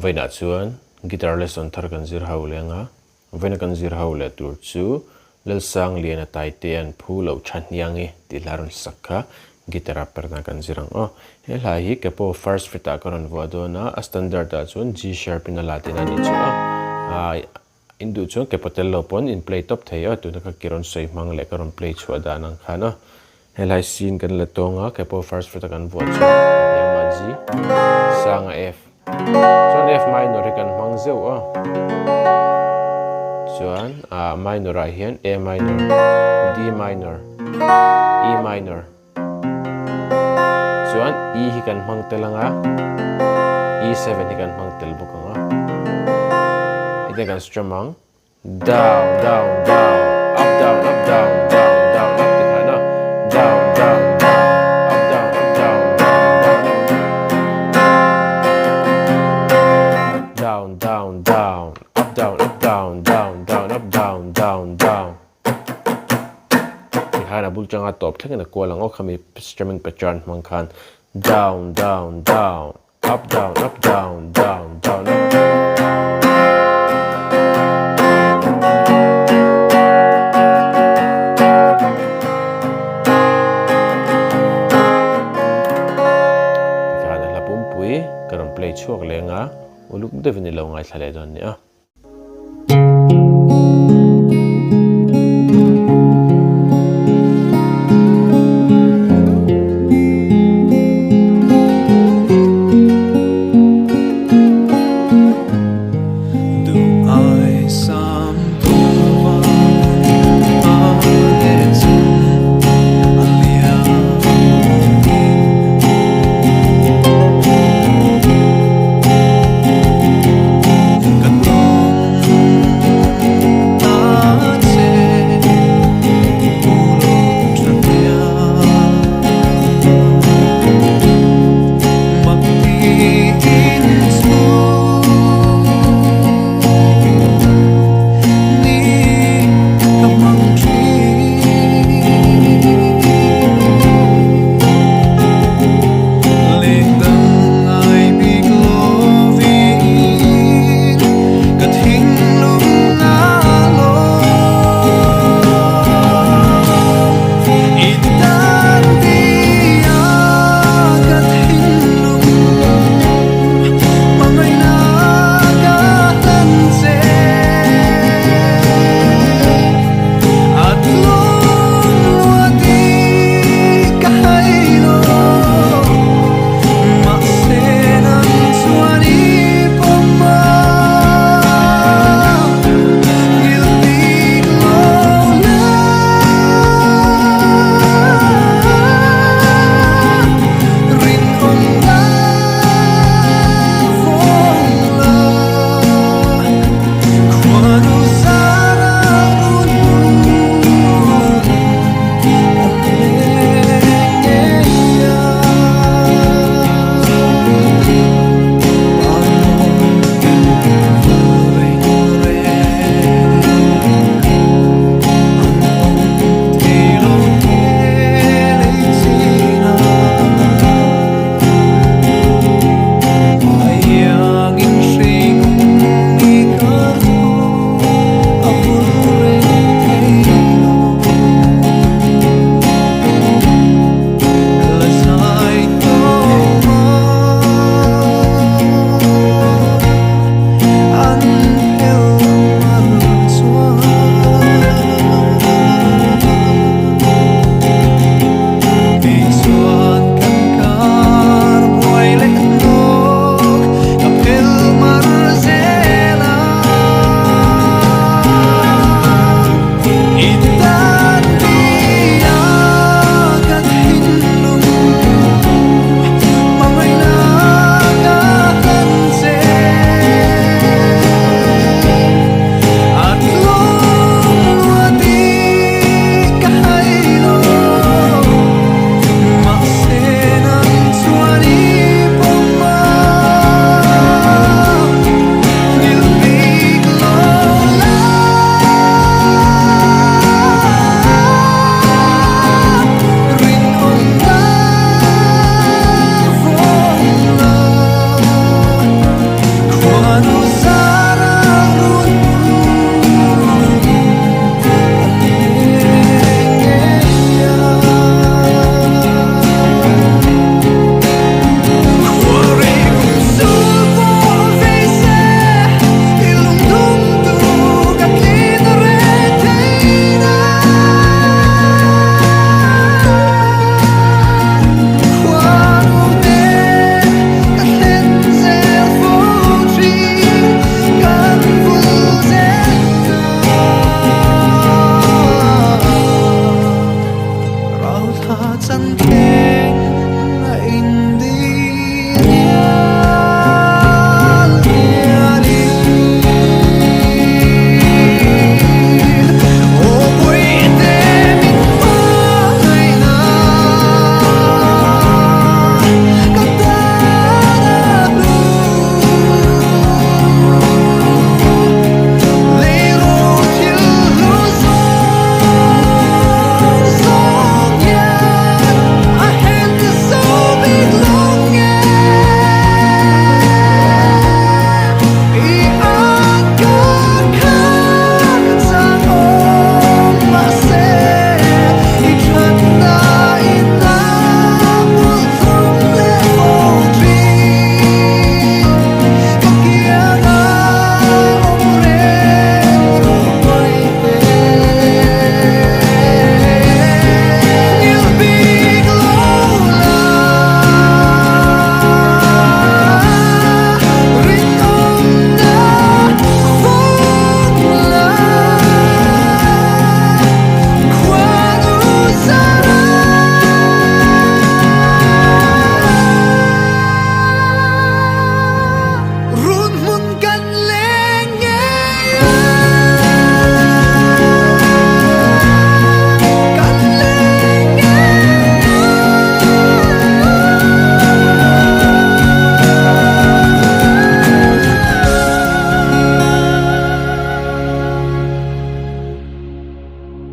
Vawiinah chuan guitar lesson thar kan zir ho leng a, vawiina kan zir ho leh tur chu Lalsangliana Taitea'n phu loh tha hniangi tih hla rawn sak kha guitar a perna kan zir ang aw. He hla hi capo first fret ah ka rawn vuah dawn a, a standard ah chuan G sharp in a la tihna a ni chu a. In duh chuan capo tel lo pawn in play tawp thei aw, tuna ka ki rawn sawi hmang leh ka rawn play chhuah dan ang khan aw. Helai scene kan la tawng a, capo first fret a kan vuah chuan a hniam a G, sang a F. Chuan F minor hi kan hmang zeuh a. Chuan ah minor ah hian A minor, D minor, E minor. Chuan E hi kan hmang tel ang a, E7 hi kan hmang tel bawk ang a. Hetiang kan strum ang. Down down down up down up down down down up ti khan a down down down up down up down down down up down down down up down up down down down up down down down ti khan a bul tanga tawp thlengin a kual ang aw khami strumming pattern hmang khan down down down Up down up down down down up. Tikhan a hla pumpui ka rawn play chhuak leng a, uluk deuhin i lo ngaithla leh dawn nia.